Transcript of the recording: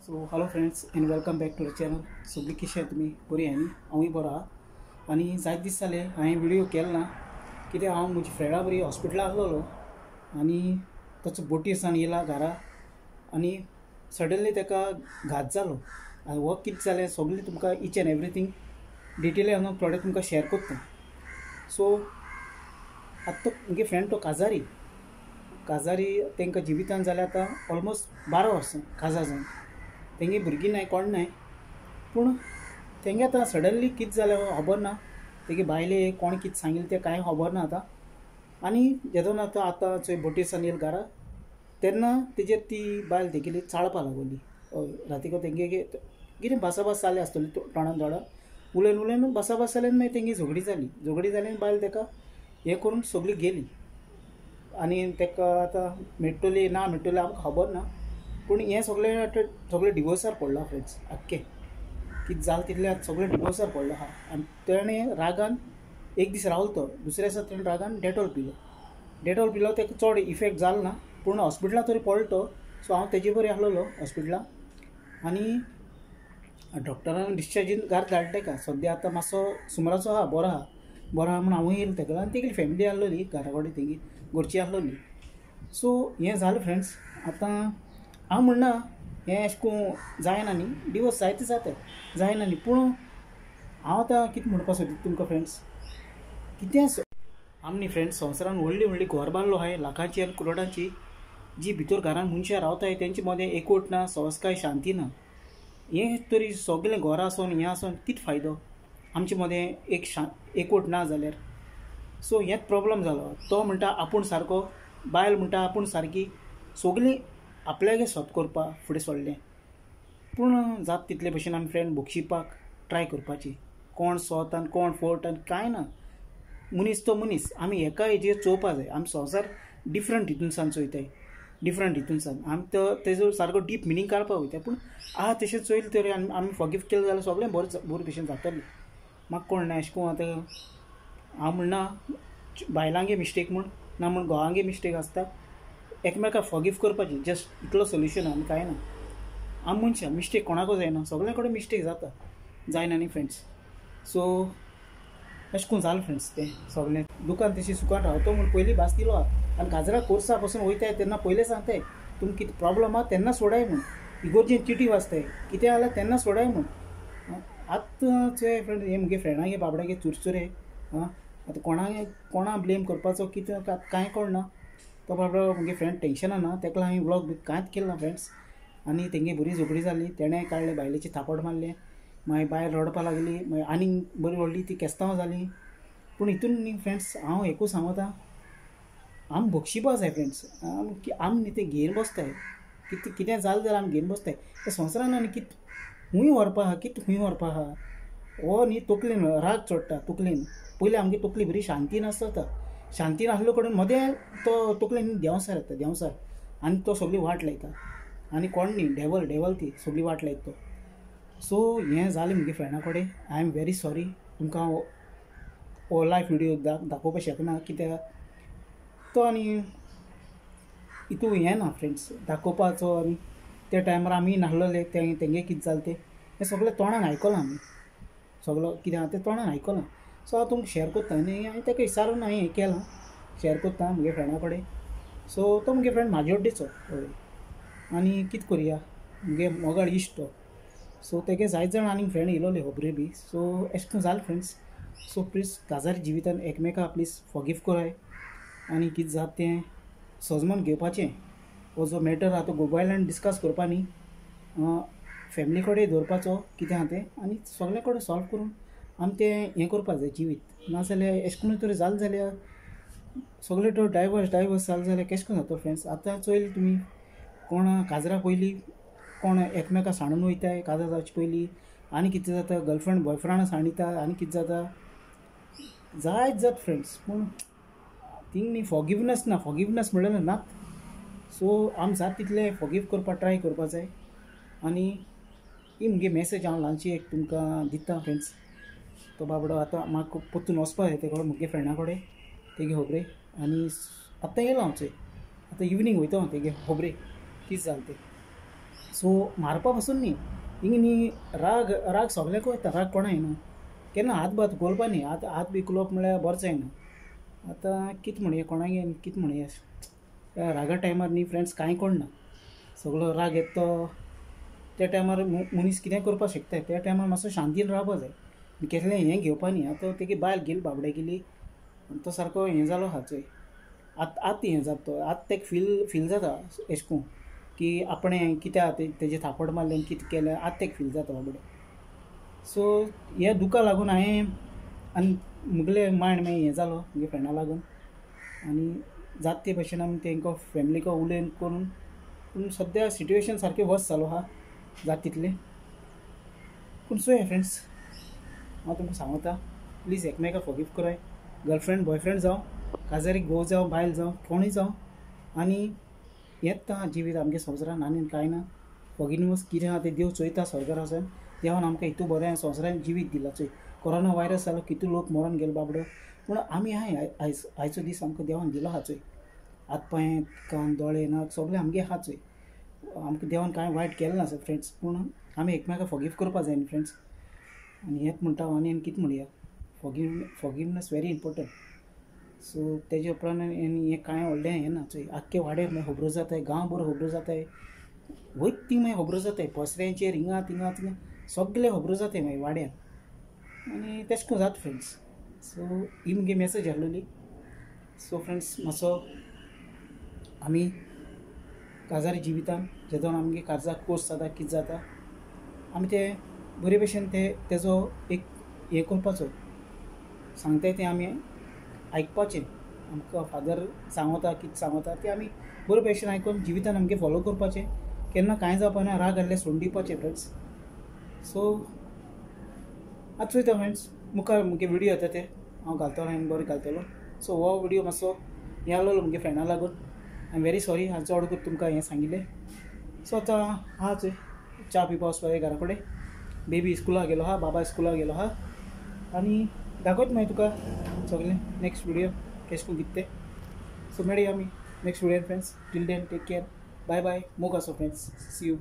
So hello friends and welcome back to the channel. सगळीं कशें तुमी बरी आहा न्ही? हांवूय बरो आहा. आनी जायत दीस जाले हांवें व्हिडियो केलो ना, कित्याक हांव म्हज्या फ्रेंडा बरी हॉस्पिटलाक आसलेलो आनी ताचो बोटी सान येयला घरा आनी सडनली ताका घात जालो. आनी हो कितें जालें सगळें तुमकां इच एंड एवरीथींग डिटेली हांव थोडें तुमकां शेअर करता. सो आतां तो म्हगे फ्रेंड तो काजारी काजारी तांकां जिवितान जालें आतां ऑलमोस्ट 12 वर्सां काजार जावन. तेंगे भुरगीं नाय कोण नाय, पूण तेंगे आतां सडनली कितें जालें खबर ना. तेगे बायले कोण कितें सांगिल्लें तें कांय खबर ना आतां. आनी जेदोना आतां आतां चोय बोटीसान येयला घरा तेन्ना तेजेर ती बायल तेगेली चाळपा लागली. हय, रातीको तेंगे कितें भासाभास जाली आसतली तोंडान तोंडान उलयन उलयन भासाभास जाली आनी मागीर तेंगे झगडी जाली. झगडी जाली आनी बायल तेका हें करून सगळी गेली. आनी तेका आतां मेळटली ना मेळटली आमकां खबर ना, पूण हें सगळें आतां सगळें डिवोर्सार पडलां फ्रेंड्स. आख्खें कितें जालें तितलें आतां सगळें डिवोर्सार पडलो आहा. आनी तेणें रागान एक दीस रावलो तो, दुसऱ्या दिसा तेणें रागान डेटॉल पिलो. डेटॉल पिलो ताका चड इफेक्ट जालो ना, पूण हॉस्पिटलांत तरी पडलो तो. सो हांव तेजे बरी आसलेलो हॉस्पिटलांत आनी डॉक्टरान डिस्चार्जीन घरा धाडलें ताका. सद्या आतां मातसो सुमराचो आहा, बरो आहा, बरो आहा म्हूण हांवूय येयलो तेका. आनी तेगेली फॅमिली आसलेली घरा कडेन, तेगी घरची आसलेली. सो हें जालें फ्रेंड्स. आतां हांव म्हणना हें अशें करून जायना न्ही, डिवोर्स जायते जाता जायना न्ही, पूण हांव आतां कितें म्हणपाक सोदता तुमकां फ्रेंड्स, कितें आमी न्ही फ्रेंड्स संवसारान व्हडली व्हडली घर बांदलो आहाय लाखांची आनी करोडांची, जी भितर घरान मनशां रावताय तेंचे मदें एकवट ना, संस्कार शांती ना. हें तरी सगळें घरां आसून हें आसून कितें फायदो आमचे मदें एक एकवट ना जाल्यार. सो हेंच प्रोब्लम जालो. तो म्हणटा आपूण सारको, बायल म्हणटा आपूण सारकी, सगळीं आपल्यागे सोद करपाक फुडें सोडलें. पूण जाता तितले भशेन आमी फ्रेंड बक्षिपाक ट्राय करपाची. कोण सोत आनी कोण फोट आनी कांय ना, मनीस तो मनीस. आमी एका हेजेर चोवपा जाय. आमी संवसार डिफरंट हितूनसान चोयताय, डिफरंट हितूनसान आमी तो तेजो सारको डीप मिनींग काडपाक वयता. पूण आहा तशें चोयलें तरी आनी आमी फॉरगीव केलें जाल्यार सगळें बरें बरे भशेन जातलें. म्हाका कोण ना अशें करून आतां हांव म्हणना बायलांगे मिस्टेक म्हूण ना, म्हूण घोवांगे मिस्टेक आसता. एकमेकाक फॉरगीव करपाची जस्ट इतलो सोल्युशन आनी कांय ना. आमी मनशां मिस्टेक कोणाकूच जायना, सगळे कडेन मिस्टेक जाता, जायना न्ही फ्रेंड्स. सो अशें करून जालें फ्रेंड्स तें सगळें. दुकान तशी सुखान रावतो म्हूण पयलीं भास दिलो आहा. आनी काजरा कोर्सा पासून वयताय तेन्ना पयलें सांगताय तुमकां कितें प्रोब्लम आहा तेन्ना सोडाय म्हूण, इगोर्जेन चिटी वाचताय कितें जाल्यार तेन्ना सोडाय म्हूण. आतां चोय फ्रेंड, हे म्हगे फ्रेंडागे बाबड्यागे चुरचुरे आं, आतां कोणाक कोणा ब्लेम करपाचो कितें कांय कळना. तो बाबडो म्हगे फ्रेंड टेंशनान ना, ताका हांवें व्लॉग बी कांयच केलें ना फ्रेंड्स. आनी तेंगे बरी झगडी जाली, तेणें काडलें बायलेचें थापट मारलें, मागीर बायल रडपाक लागली, मागीर आनीक बरी व्हडली ती केस्तांव जाली. पूण हितून न्ही फ्रेंड्स हांव एकूच सांगता, आमी बक्षिपा जाय फ्रेंड्स. आमी न्ही तें घेवन बसताय, कितें कितें जालें जाल्यार आमी घेवन बसताय. त्या संवसारान आनी कितें खूंय व्हरपा आहा, कितें खूंय व्हरपा आहा. हो न्ही तकलेन राग चडटा तकलेन. पयलीं आमगे तकली बरी शांती नासता, शांती नासलो कडेन मदें तो तकलेन देंवसार येता, देंवसार, आनी तो सगळी वाट लायता. आनी कोण न्ही डेवल डेवल ती सगळी वाट लायता तो. सो हें जालें म्हगे फ्रेंडा कडेन. I am very sorry, तुमकां हांव हो लायव व्हिडियो दाखोवपाक शकना, कित्याक तो आनी हितू हें ना फ्रेंड्स दाखोवपाचो. आनी त्या टायमार आमी नासलेले तेंगे कितें जालें तें हें सगळें तोंडान आयकलां आमी, सगळो कितें आहा तें तोंडान आयकलां. सो हांव तुमकां शेअर करता आनी हांवें ताका विचारून हांवें हें केलां, शेअर करता म्हगे फ्रेंडा कडेन. सो तो म्हगे फ्रेंड म्हाजोड्डेचो, हय. आनी कितें करुया, म्हगे मोगाळ इश्ट तो. सो तेगे जायत जाण आनीक फ्रेंड येयलोले खबरे बी. सो अशें करून जालें फ्रेंड्स. सो प्लीज काजारी जिवितान एकमेका प्लीज फॉरगीव कराय आनी कितें जाता तें सजमन घेवपाचें. हो जो मॅटर आहा तो मोबायलान डिस्कस करपा न्ही, फॅमिली कडेन दवरपाचो कितें आहा तें आनी सगळे कडेन सॉल्व करून आमी तें हें करपा जाय जिवीत. नाजाल्यार अशें करून तर जालें जाल्यार सगळे तो डायवर्स डायवर्स जालें जाल्यार केशें करून जाता फ्रेंड्स. आतां चोयलें तुमी कोण काजरा पयलीं कोण एकमेका सांडून वयताय काजार जावचे पयलीं, आनी कितें जाता गर्लफ्रेंड बॉयफ्रेंडा सांडयता, आनी कितें जाता जायत जाता फ्रेंड्स. पूण थिंग न्ही फॉरगिवनस ना, फॉरगिवनस म्हणल्यार नात. सो आमी जाता तितलें फॉरगीव करपाक ट्राय करपा जाय. आनी ही म्हगे मॅसेज हांव ल्हानशी एक तुमकां दिता फ्रेंड्स. तो बाबडो आतां म्हाका परतून वचपा जाय तेका म्हगे फ्रेंडा कडेन तेगे खबरे. आनी आतां येयलो हांव चोय, आतां इवनींग वयता हांव तेगे खबरे कितें जालें तें. सो मारपा पासून न्ही, हिंग न्ही राग राग सगळ्याक वयता, राग कोणा येना केन्ना, हात भात उखलपा न्ही, हात हात बी उखलप म्हळ्यार बरें जायना। आतां कितें म्हणया कोणागे कितें म्हणया, रागा टायमार न्ही फ्रेंड्स कांय कोण ना, सगळो राग येता तो त्या टायमार मनीस कितें करपाक शकता, त्या टायमार मातसो शांतीन रावपा जाय, केसलें हें घेवपा न्ही। आतां तेगे बायल गेली बाबडे गेली तो सारको हें जालो आहा चोय, आतां आतां हें जाता तो आतां तेका फील फील जाता एशें कोन्न की आपणें कित्याक तेजें थापट मारलें कितें केलें, आतां तेका फील जाता बाबडे। सो ह्या दुखा लागून हांवें आनी मुगले मायंड मागीर हें जालो मुगे फ्रेंडा लागून, आनी जाता ते भशेन आमी तेंकां फॅमिलीक उलयन करून, पूण सद्या सिट्युएशन सारकें वर्स जालो आहा जाता तितलें। पूण चोया फ्रेंड्स, हांव तुमकां सांगता प्लीज एकमेकाक फॉरगीव कराय, गर्लफ्रेंड बॉयफ्रेंड जावं, काजारी घोव जावं बायल जावं कोणूय जावं, आनी हेंच आहा जिवीत आमगे संवसारान आनी कांय ना। फॉरगिवनेस कितें आहा तें देव चोयता स्वर्गार वचोन, देवान आमकां हितू बरें संवसारान जिवीत दिलां चोय, कोरोना वायरस जालो कितू लोक मरोन गेले बाबडो, पूण आमी आहाय आयज आयचो दीस आमकां देवान दिलो आहा चोय, हात पांय कान दोळे नाक सगळें आमगे आहा चोय, आमकां देवान कांय वायट केलें ना फ्रेंड्स, पूण आमी एकमेकाक फॉरगीव करपा जाय न्ही फ्रेंड्स। आनी हेंच म्हणटा हांव आनी कितें म्हणया, फॉरगिवनेस व्हेरी इम्पोर्टंट। सो तेजे उपरांत आनी हें कांय व्हडलें हें ना चोय, आख्खे वाड्यार मागीर खबरो जाताय, गांवभर खबरो जाताय, वयता ती मागीर खबरो जाताय, पसऱ्यांचेर हिंगा थिंगा थिंगा सगळें खबरो जाताय मागीर वाड्यान, आनी तेशें करून जाता फ्रेंड्स। सो ही मुगे मॅसेज आहलेली। सो फ्रेंड्स मातसो आमी काजारी जिवितान जेदोन आमगे काजाक कोर्स जाता कितें जाता आमी ते बरे भशेन ते तेजो एक हें करपाचो, सांगताय तें आमी आयकपाचें, आमकां फादर सांगता कितें सांगता तें आमी बरे भशेन आयकून जिवितान आमगे फॉलो करपाचें, केन्ना कांय जावपा ना, राग आसल्यार सोडून दिवपाचें फ्रेंड्स। सो आतां चोयता फ्रेंड्स, मुखार मुगे व्हिडियो येता ते हांव घालतलो आनी बरें घालतलो। सो हो व्हिडियो मातसो हें आहलोलो मुगे फ्रेंडा लागून, I am very sorry हांव चड करून तुमकां हें सांगिल्लें। सो आतां आहा चोय च्या पिवपा वचपा घरा कडेन, बेबी स्कुलाक गेलो आहा, बाबा स्कुलाक गेलो आहा, आनी दाखयत मागीर तुका सगळें नेक्स्ट व्हिडियो केश करून कितें तें। सो मेळया आमी next video friends, till then take care, bye bye, मोग आसो फ्रेंड्स, सी you.